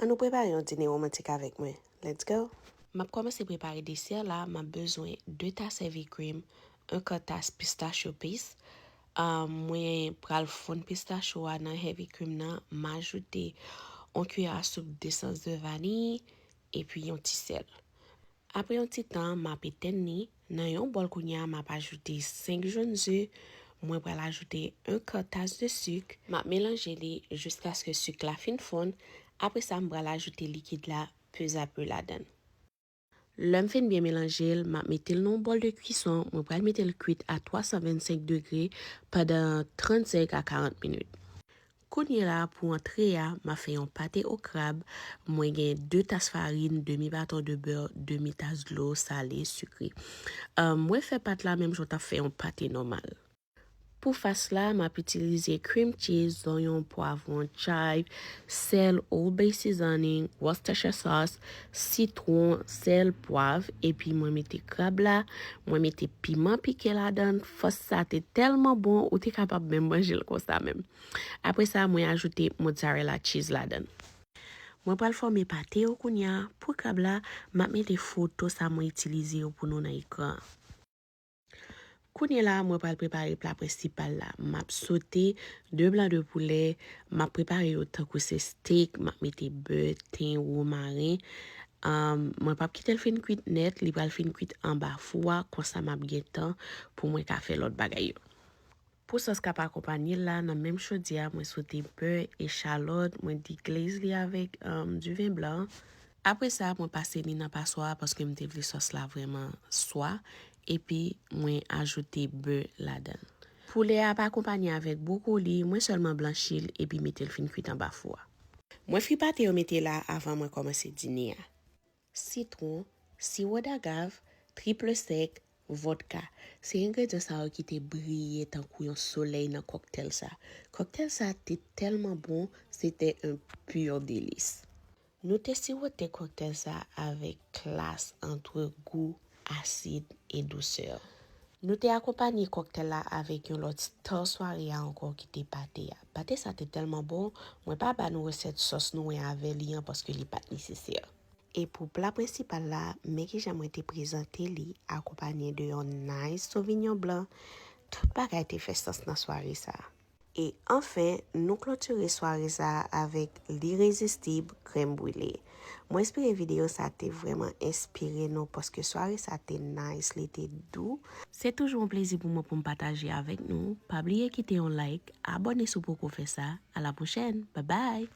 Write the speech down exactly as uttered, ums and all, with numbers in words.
Ann nou prepare yon dine womantik avèk mwen. Let's go! M ap kòmanse prepare desè la, m ap bezwen de tas heavy cream, yon kan tas pistachio paste. Um, mwen pral fonn pistachio a nan heavy cream nan, m ajoute yon kiyè a soup desans de vaniy, epi yon ti sèl. Apre yon ti tan, m ap etenn li. Nan yon bòl kounye a, m ap ajoute senk jòn ze. Mwen pral ajoute yon kan tas de sik. M ap melanje li jiskaske sik la fin fonn. Apre sa, m pral ajoute likid la peu à peu ladan l. Lè m fin byen melanje l, m ap mete l nan yon bòl de kwison. Mwen pral mete l kwit a twa san vennsenk degre pandan trannsenk a karant minit. Kounye la, pou antre a, m ap fè yon pate o krab. Mwen gen de tas farin, demi baton de bè, demi tas dlo sale, sikre. Uh, mwen fè pat la menm jan w t ap fè yon pate nòmal. Pou fas la, m ap itilize cream cheese, zonyon, pwavwon, chive, sèl, Old Bay seasoning, Worcestershire sauce, sitwon, sèl, pwav, epi mwen mete krab la, mwen mete piman pike ladan l. Fòs sa te tèlman bon, ou te kapab menm manje l konsa menm. Apre sa, mwen ajoute mozzarella cheese ladan l. Mwen pral fòme pate yo kounye a. Pou krab la, m ap mete foto sa mwen itilize yo pou nou nan ekran an. Kounye la, mwen pral prepare pla prensipal la. M ap sote de blan de poulè, m ap prepare yo tankou se steak, m ap mete bè, ten, womaren. Um, mwen p ap kite l fin kwit nèt, li pral fin kwit anba fou a, konsa m ap gen tan pou mwen ka fè lòt bagay yo. Pou sòs k ap akonpanye l la, nan menm chodyè a, mwen sote bè, echalòt, mwen deglaze li avèk, um, diven blan. Apre sa, mwen pase li nan paswa a paske m te vle sòs la vrèman swa, epi mwen ajoute bè ladan l. Poulè a ap akonpanye avèk bwokoli, mwen sèlman blanchi l epi mete l fin kwit anba fou a. Mwen fri pate yo mete la avan mwen kòmanse dine a. Sitwon, siwo dagav, triple sec, vodka. Se engredyan sa yo ki te briye tankou yon solèy nan kòktèl sa. Kòktèl sa te tèlman bon, se te un pur délice. Nou te siwote kòktèl sa avèk klas ant gou, asid e dousè. Nou te akonpanye kòktèl la avèk yon lòt star sware a ankò ki te pate a. Pate sa te tèlman bon, mwen pa ba nou resèt sòs nou wè avè li an paske li pa t nesesè. E pou pla prensipal la, men kijan mwen te prezante li, akonpanye de yon nice Sauvignon Blanc. Tout bagay te fè sans nan sware sa a. E anfen, nou klotire sware sa a avèk lirezistib krèm brile. Mwen espere videyo sa a te vrèman enspire nou paske sware sa a te nice, li te dou. Se toujou yon plezi pou mwen pou m pataje avèk nou. Pa bliye kite yon like, abòne si w poko fè sa. A la pwochèn. Bye bye!